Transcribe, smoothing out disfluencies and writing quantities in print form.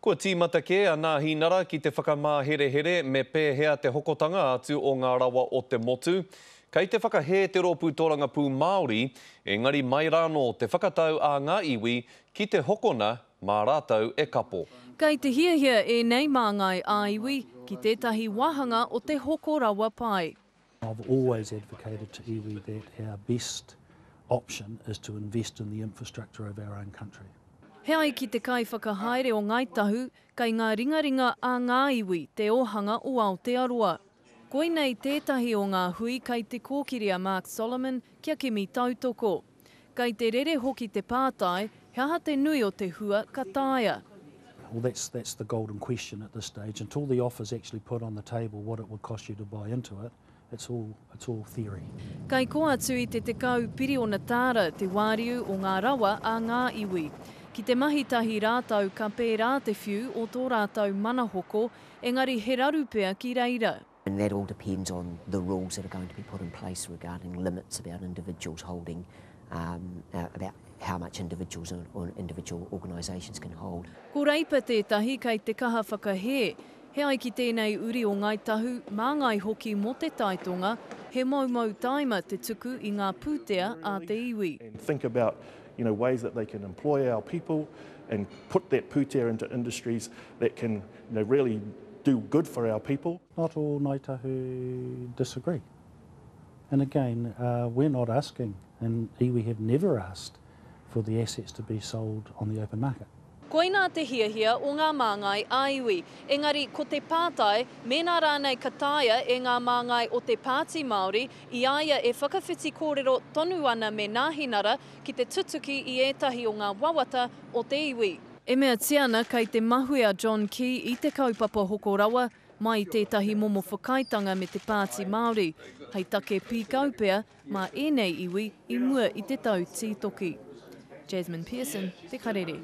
Kua tīmata kē a Nāhinara ki te whakamāherehere me pēhea te hokotanga atu o ngā rawa o te motu. Kei te whakahē te Rōpū Tōrangapū Māori, engari mai rānō te whakatau a ngā iwi ki te hokona mā rātou e kapo. Kei te hiahia ēnei māngai ā-iwi ki tētahi wāhanga o te hoko rawa pai. I've always advocated to iwi that our best option is to invest in the infrastructure of our own country. He ai ki te kaiwhakahaere o Ngāi Tahu, kei ngā ringaringa a ngā iwi te ōhanga o Aotearoa. Koinei tētahi o ngā hui kei te kōkiri a Mark Solomon kia kimi tautoko. Kei te rere hoki te pātai, he aha te nui o te hua ka taea? Well that's that's the golden question at this stage. Until the offer's actually put on the table what it would cost you to buy into it, it's all it's all theory. Kei kō atu i te 10 piriona tāra te wāriu o ngā rawa a ngā iwi. Ki te mahi tahi rātou ka pērā te whiu o tō rātou mana hoko, engari he raru pea ki reira. And that all depends on the rules that are going to be put in place regarding limits about individuals holding, um, uh, about how much individuals or, or individual organisations can hold. Ko Reipa tētahi kei te kaha whakahē. He ai ki tēnei uri o Ngāi Tahu, māngai hoki mō te taitonga, he moumou taima te tuku i ngā pūtea a te iwi. And think about you know, ways that they can employ our people and put that pūtea into industries that can you know, really do good for our people. Not all Ngāi Tahu disagree. And again, uh, we're not asking, and iwi have never asked, for the assets to be sold on the open market. Koinā te hiahia o ngā māngai ā-iwi. Engari, ko te pātai, mēnā rānei ka taea e ngā māngai o te Pāti Māori, i a ia e whakawhiti kōrero tonu ana me Nāhinara, ki te tutuki i ētahi o ngā wawata o te iwi. E meatia ana kei te mahue a John Key i te kaupapa hoko rawa, mai i tētahi momo whakaaetanga me te Pāti Māori, hei take pīkau pea mā ēnei iwi i mua i te tau tītoki. Jasmine Pearson, Te Karere.